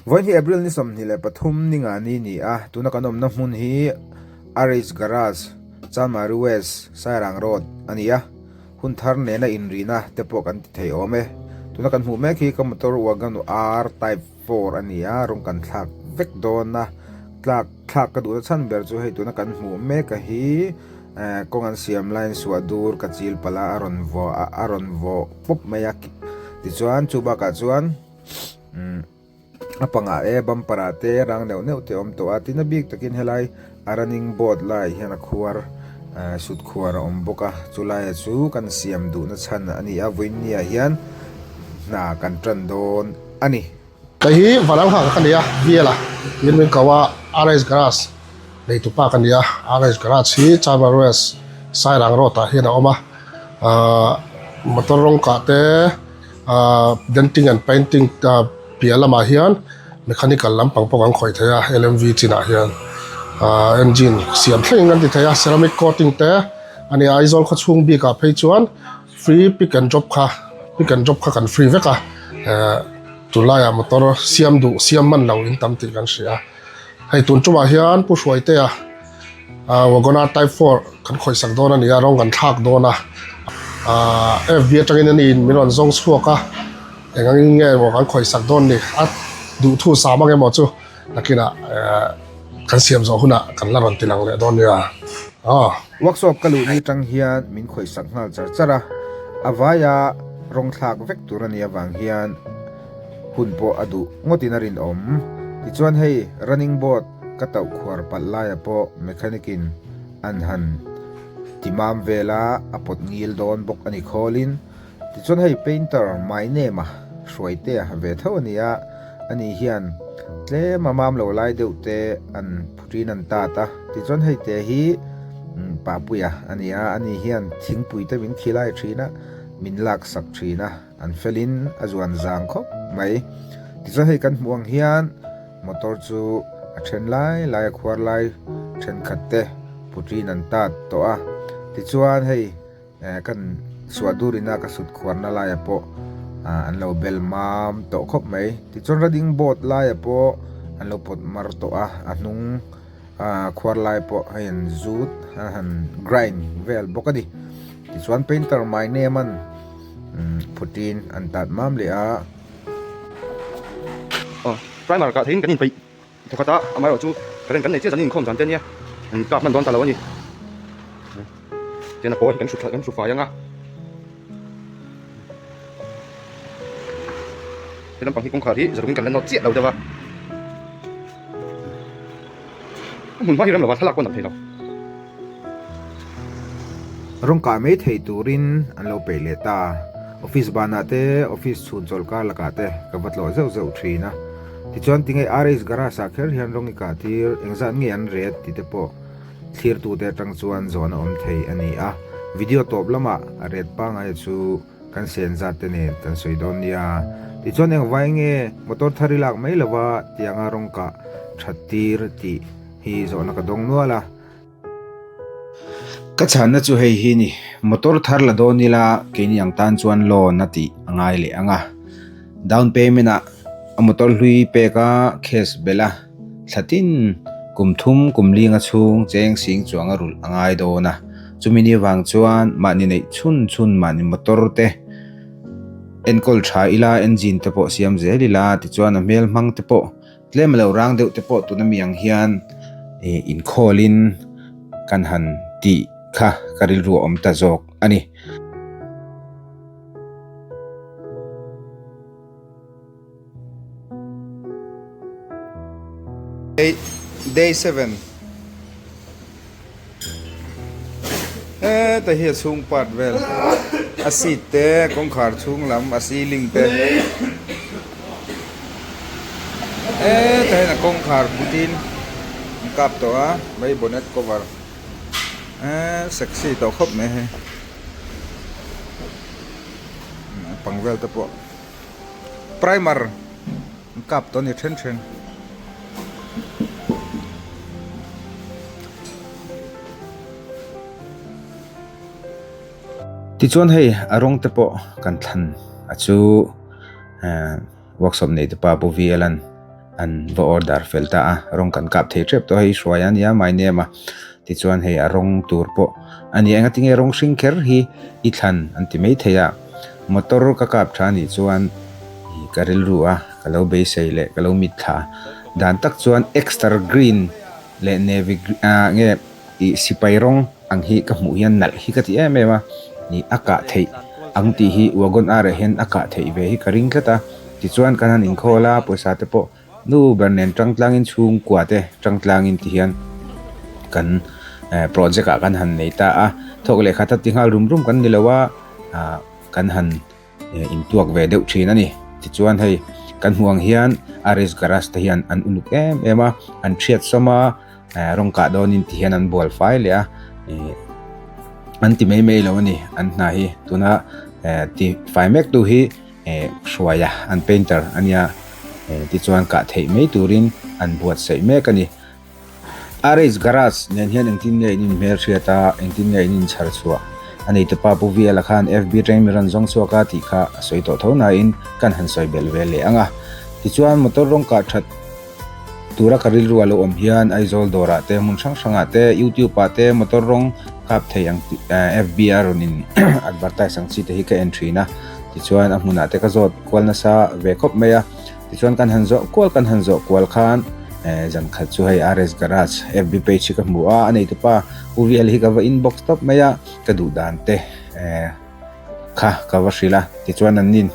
Vawiin hi April ni 23 ni nga ni ni a, tuna kan awmna hmun hi RH Garage, Chanmari West, Sairang Road a ni a, hun thar nena inrina te pawh kan ti thei awm e. Tuna kan hmuh mek hi ka motor Wagon R Type 4 a ni a, rawng kan thlak vek dawn a, tlak thlak ka duhna chhan ber chu hei tuna kan hmuh mek a hi kawng an siam laiin suah dur ka chil palh a, a rawn vawh a rawn vawh pawp mai a, tichuan chu bakah chuan umm. A pangah e bumper ah te rang neuh neuh te awm tawh a, tin a bik takin helai a running board laiah hian a khuar eh sut khuar a awm bawk a, chulai ah chu kan siam duhna chhan a ni a, vawiinni ah hian hna kan tan dawn a ni. Kei hi Vanalhaka ka ni a, Biala tiin min ko a, RS Garage neitupa ka ni a, RS Garage hi Chamar West Sairang Road ah hian a awm a, ahh motor rawng kah te. Ahh denting and painting piah lamah hian mechanical lampang pawh kan khawih thei a L_M_V chinah hian ahh engine siam thlengin kan ti thei a ceramic coating te a ni a Aizawl khaw chhung bikah phei chuan free pick and drop kha pick and drop kha kan free vek a ehh tunlaiah motor siam duh siam hman lo in tam tih kan hria hei tun tumah hian Pu Hruaitea. Ahh Wagon-R type 4 kan khawih sak dawn a ni a, rawng kan thlak dawn a. Ahh FB atangin ani in min rawn zawng chhuak a, eng angin nge maw kan khawih sak dawn ni? A duhthu sam ang emaw chu nakinah ehh kan siam zawh hunah kan la rawn ti lang leh dawn nia. Aw. Workshop ka luh ni tang hian min khawih sak nghal char char a, a vaia rawng thlak vek tur a nih avang hian hun pawh a duh ngawtin a rinawm. Tichuan hei running board Ka tauh khuar palh laia pawh mechanic in an han ti mam vel a, a pawt ngil dawn bawk a ni khawlin. Tichuan hei painter my name a Hruaitea ve tho a ni a, ani hian tlem a mam lo lai deuh te an phutin an tat a. Tichuan hei te hi Papuia a ni a, ani hian thingpui te min khilai thin a, min laksak thin a, an felin a zuan zang khawp mai. Tichuan hei kan hmuh ang hian. Motor chu a then lai lai a khuar lai thenkhat te putrin an tat tawh a, tichuan hei eh kan suah durin a ka sut khuarna laiah pawh ah an lo bel mam tawh khawp mai, tichuan running board laiah pawh an lo pawt mar tawh a, a hnung ah khuar lai pawh hei an zut a han grind vel bawk a ni, tichuan painter my name an putrin an tat mam leh a. Aw primer kah theihin kan inpeih thawkhat a amaherawh chu current kan nei chiah zan inkhawm zan te ania an kap hman dawn ta lo a ni tian a pawl kan hru kan hru fai ang a he lampang hi kawngkhar hi zarumin kan la nawt chiah lo deuh a a hmun hma hi rem lo va thlalak pawh a nalh thei lo. Rawng kah mai thei turin an lo peih leh ta. Office banah te, office chhun chawlh kar lakah te ka va tlawh zeuh zeuh thin a. Tichuan tinge RH garage ah kher hian rawng i kah tir, engzat nge an ret tih te pawh thlirtute atang chuan zawn a awm thei a ni a. Video tawp lamah a ret pangai chu kan sen zat te nen kan sawi dawn nia. Tichuan engvai nge motor thar i lak mai lova tianga rawng kah that tir tih hi zawhna ka dawng nual a. Ka chhanna chu hei hi ni, motor thar la dawn ila keini ang tan chuan loan a tih a ngai leh ang a, down payment ah a motor hlui pek a cash belh a, thla tin kum thum kum linga chhung cheng sing chuang a rulh a ngai dawn a, chumi ni vang chuan mahni neih chhun chhun mahni motor te enkawl tha ila engine te pawh siam zel ila tichuan a hmel hmang te pawh Tlem lo rang deuh te pawh tuna mi ang hian inkhawlin kan han tih kha ka rilru a awm ta zawk a ni. Day 7 Heta hi a chhung part vel a seat te kawngkhar chhung lam a ceiling te heta hian a kawngkhar putin an kap tawh a mai bonnet cover eee sexy tawh khawp mai hei a pang vel te pawh primer. An kap tawh a ni then then. Tichuan hei a rawng te pawh kan thlan a chu eh workshop nei te pa Pu VL an. an va order fel ta a, rawng kan kap thei tep tawh a hei hruai a nia my name a tichuan hei a rawng tur pawh a ni enga tinge rawng hring kher hi i thlan an ti mai thei a motor ka kap tha anih chuan ih ka rilru a ka lo beisei leh ka lo mitthla dan tak chuan extra green leh navy ah nge ih sipai rawng ang hi ka hmuh hian nalh hi ka ti em em a ih a kah theih ang tih hi wagon R ah hian a kah theih ve hi ka ring tlat a tichuan kan han inkhawl a pawisa te pawh nu ber nen tang tlangin chhungkua te tang tlangin ti hian kan eh project ah kan han nei ta a thawk leh khat a ti nghal rum rum kan ni lo a ah kan han. intuak ve deuh thin a ni. Tichuan hei kan hmuh ang hian RS Garage te hian an uluk em em a, an thiat sawm a, rawng kah dawnin ti hian an bual fai leh a, an ti mai mai lo a ni an hna hi. Tuna ti fai mek tu hi hruaia an painter a nia, tichuan kah theih mai turin an buatsaih mek a ni. RH Garage nen hian engtin nge in inhmelhriat a, engtin nge in inchhar chhuah? A neite pa Pu Viala khan FB atangin mi rawn zawng chhuak a tih kha a sawi tawh tho nain kan han sawi belh ve leh ang a. Tichuan motor rawng kah that tura ka rilru a lo awm hian Aizawl dawrah te hmun hrang hrangah te YouTube ah te motor rawng kap thei ang tih FB a rawn in advertise ang chi te hi ka en thin a. Tichuan a hmunah te ka zawt kual nasa ve khawp mai a. Tichuan kan han zawh kual kan han zawh kual khan eh zan khat chu hei RS Garage FB page hi ka hmu a, a neitupa U VL hi ka va inbox tawp mai a, ka duh dan te eh kha ka va hrilh a, tichuan an nin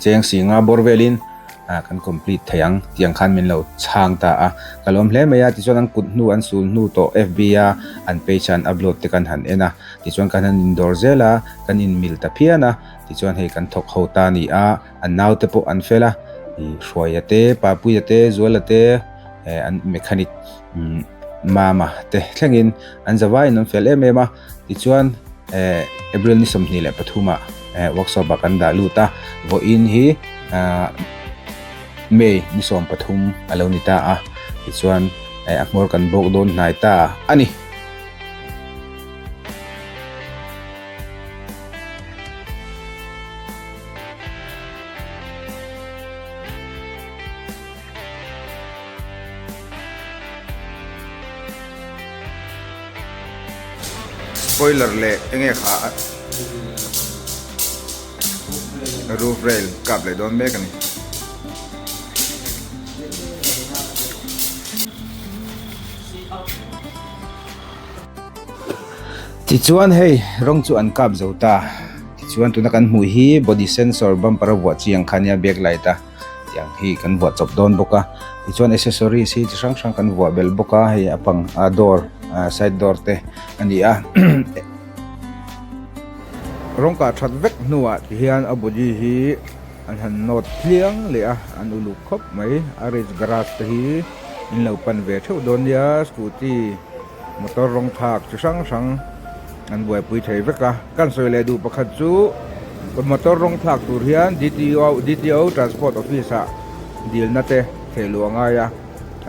cheng si nga bawr velin ah kan complete thei ang tiang khan min lo chhang ta a, ka lawm hle mai a, tichuan an kut hnu an sul hnu tawh FB a an page a an upload te kan han en a, tichuan kan han indawr zel a, kan inmil ta phian a, tichuan hei kan thawk ho ta a ni a. An naute pawh an fel a, ih Hruaia te, Papuia te, Zuala te, eh an mechanic umm Mama te thlengin an zavaiin an fel em em a. Tichuan eh April ni 23 ah eh workshop ah kan dah lut a, vawiin hi ah May ni 13 a lo ni ta a, tichuan eh a hmawr kan bawk dawn hnai ta a ni. Spoiler leh enge kha roof rail kap leh dawn mek a ni. Tichuan hei rawng chu an kap zo ta. Tichuan tuna kan hmuh hi body sensor bumper a vuah chi ang kha nia back light a tiang hi kan vuah chawp dawn bawk a. Tichuan accessories hi chi hrang hrang kan vuah belh bawk a hei a pang a door side door te a ni a. Rawng kah that vek hnuah ti hian a body hi an han nawt tliang leh a an uluk khawp mai. A rich garage te hi in lo pan ve theuh dawn nia scooty. Motor rawng thlak chi hrang hrang an buaipui thei vek a. Kan sawi leh duh pakhat chu motor rawng thlak tur hian DTO DTO Transport Office ah dilna te theh luh a ngai a.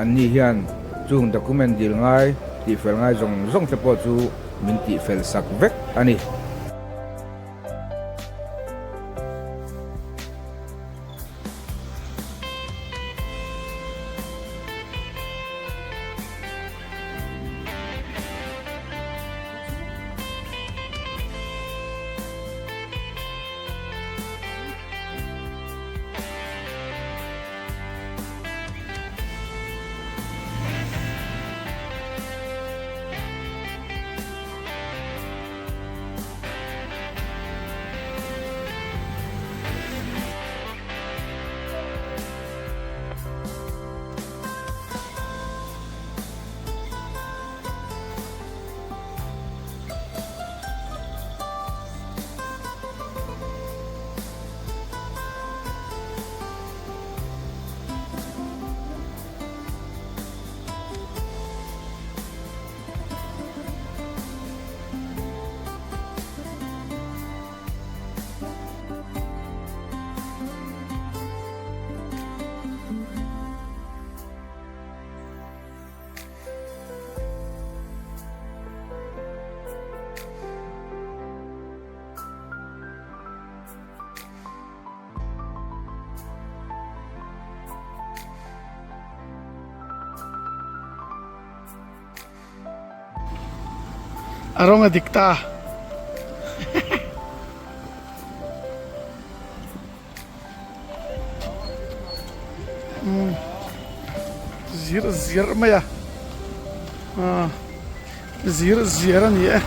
An ni hian chung document dil ngai tihfel ngai zawng zawng te pawh chu min tihfel sak vek a ni. A rawng a dik ta. Umm zir zir mai a ah zir zir a ni e.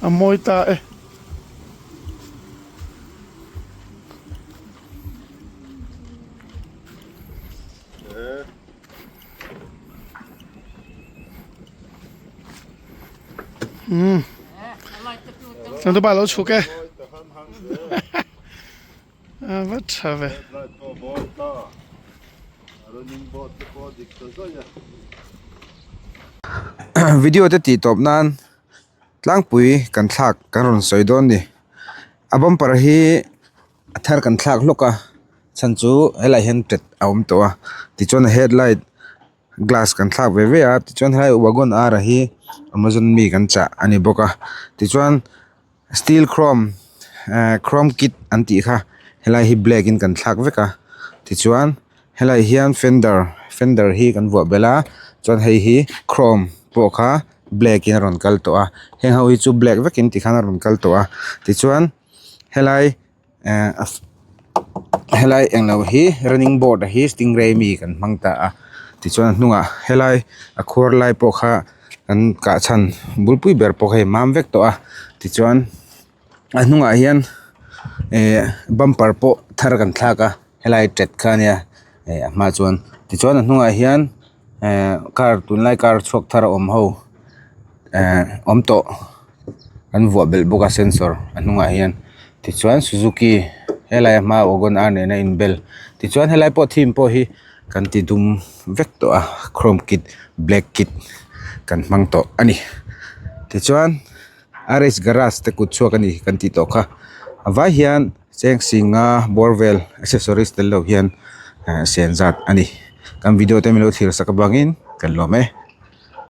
A mawi ta e. Umm chuan te pa lo chhuk e a va tha ve. Video te tih tawp nan tlangpui kan thlak kan rawn sawi dawn ni a bumper hi a thar kan thlak hlawk a chhan chu helaiah hian tet a awm tawh a tichuan a headlight glass kan thlak ve ve a tichuan helai wagon r a hi amazon mi kan chah a ni bawk a tichuan steel chrome ehh chrome kit an tih kha helai hi black in kan thlak vek a tichuan helai hian fender fender hi kan vuah belh a chuan hei hi chrome pawh kha black in a rawn kal tawh a heng ho hi chu black vekin tikhan a rawn kal tawh a tichuan. Helai eh helai englo hi running board a hi stingray mi kan hmang ta a tichuan a hnungah helai a khuar lai pawh kha kan kah chhan bulpui ber pawh kha hei mam vek tawh a tichuan a hnungah hian eh bumper pawh thar kan thlak a helai tet kha ania eh a hma chuan tichuan a hnungah hian eh car tunlai car chhuak thar a awm ho eh awm tawh. An vuah belh bawk a sensor a hnungah hian tichuan suzuki helai a hma wagon r nena inbel tichuan helai pawh theme pawh hi kan ti dum vek tawh a chrome kit black kit kan hmang tawh a ni tichuan r h garage te kut chhuak a ni kan tih tawh kha a vai hian cheng singa bawr vel accessories tel lo hian eh sen zat a ni kan video te min lo thlir sak avangin kan lawm e.